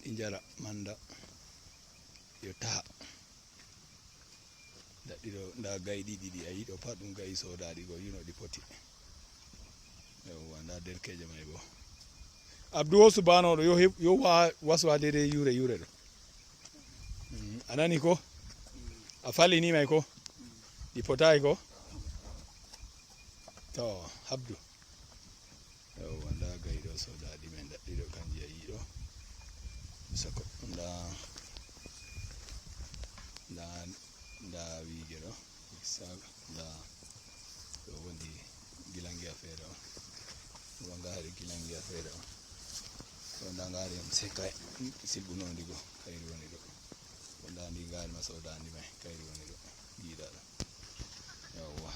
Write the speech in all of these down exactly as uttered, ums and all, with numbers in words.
Njara manda yo taha. Daɗɗiɗo nda gayi ɗiɗi ɗi a yiɗo pat ɗum gayi sodaɗi go yuno ɗi poti. Yawwa nda derkejo mai bo. Abdu o subanoɗo yo heb- yo wa waswa dede yure yure ɗo. Mm, a nani ko? A fallini mai ko? Ɗi potayi ko? To habdu. Yawwa nda gayi ɗo sodaɗi mai daɗɗiɗo kanji a yiɗo. Sako nda nda nda wige ɗo. Saga nda ɗo wondi gilangiya feere on. Ɗo ngari gilangiya feere on. Ɗo nda ngari on se kay silɓunondi go kayri woni ɗo. Ɗo nda ndi ngari ma sodandi mai kayri woni ɗo. Giɗa ɗo. Yawwa.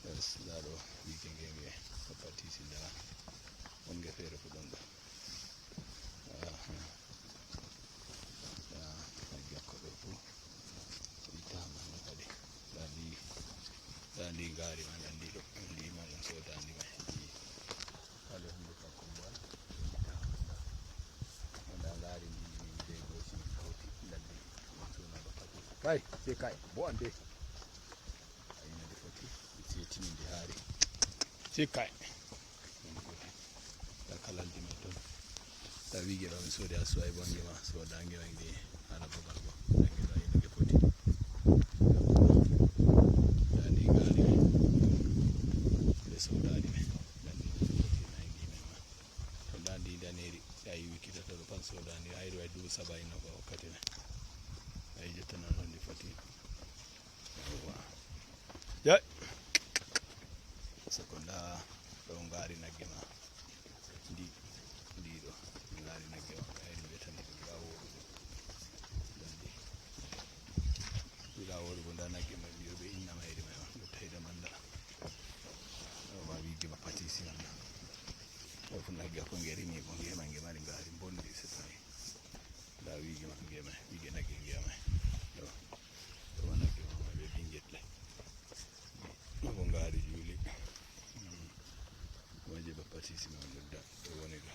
Yes, nda ɗo wige ngenge. Papatisi nda wonge feere fu ɗon ɗo. Aha. Nda nagge makko ɗo fu ittama no kadi. Nda ndi nda ndi ngari ma nda ndi ɗo ndi ma ɗum sodandi ma ndi. Kala hunde kanko mboy ittama nda. Nda ngari ndi min be gosi min kawti nda ndi. Ɗum sona ba kadi. Kay se kay bo ande. Ayina ndi foti. Se tini ndi hari. Se kay. Ɗa kalaldi mai ton. Ɗa wige ɗo mi sodi a suwai bo nge ma soda nge ma nge hala babal go. Nge ma yino nge foti. Ɗa ndi gari. Ɗe sodani mai. Ɗa ndi foti na ngi mai ma. To ɗa ndi daneri. Ɗa yi wiki tata ɗo pan sodani. Ayri wai dubu sabain no ko wakkati mai. Ayi jottana ɗon ndi foti. Yawwa. Jai. Sako nda ɗo ngari nagge ma. Ndi ndi ɗo ngari nagge ma kayri ɓe tan ɗum lawoɗo. Ndi lawoɗo bo nda nagge ma ndi ɓe inna mayri ma ɗo tayda manda. Ɗo ma wigi ma patisi manda. Ɗo fu nagge ko ngeri ni bo ngema nge mari ngari bondi se tawi. Nda wigi ma ngema wigi nagge ngema. Ɗo ɗo ma nagge ma ɓe bingel ɗe. Ɗo bo ngari juli. Waje ba patisi ma nda ɗo woni ɗo.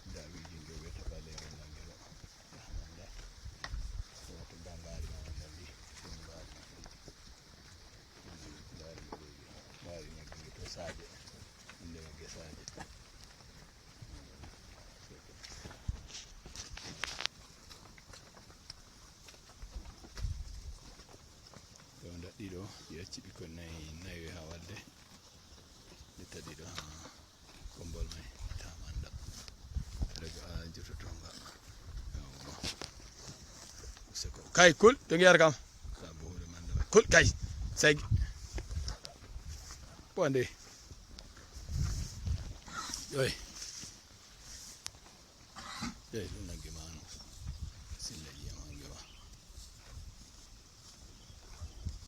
Nda wigi nge ɓe taɓa lewo nda nge ɗo. Nda nda. Wato nda ngari ma nda ndi. Ɗum ngari ma ndi. Ngari ma ndi. Ngari ma ndi to saje. Inde ma gesaje. Ɗo ndaɗɗi ɗo ɗi acci ɓikkon nayi nayi ha walde. Ɓe taɗi ɗo ha kombol mai tamanda. Daga a jototonga. Yawwa. Seko kay kul to ngiyar kam. Sabo hore manda mai kul kay. Sai wande. Yoy. Eyi ɗum nagge ma no silla yi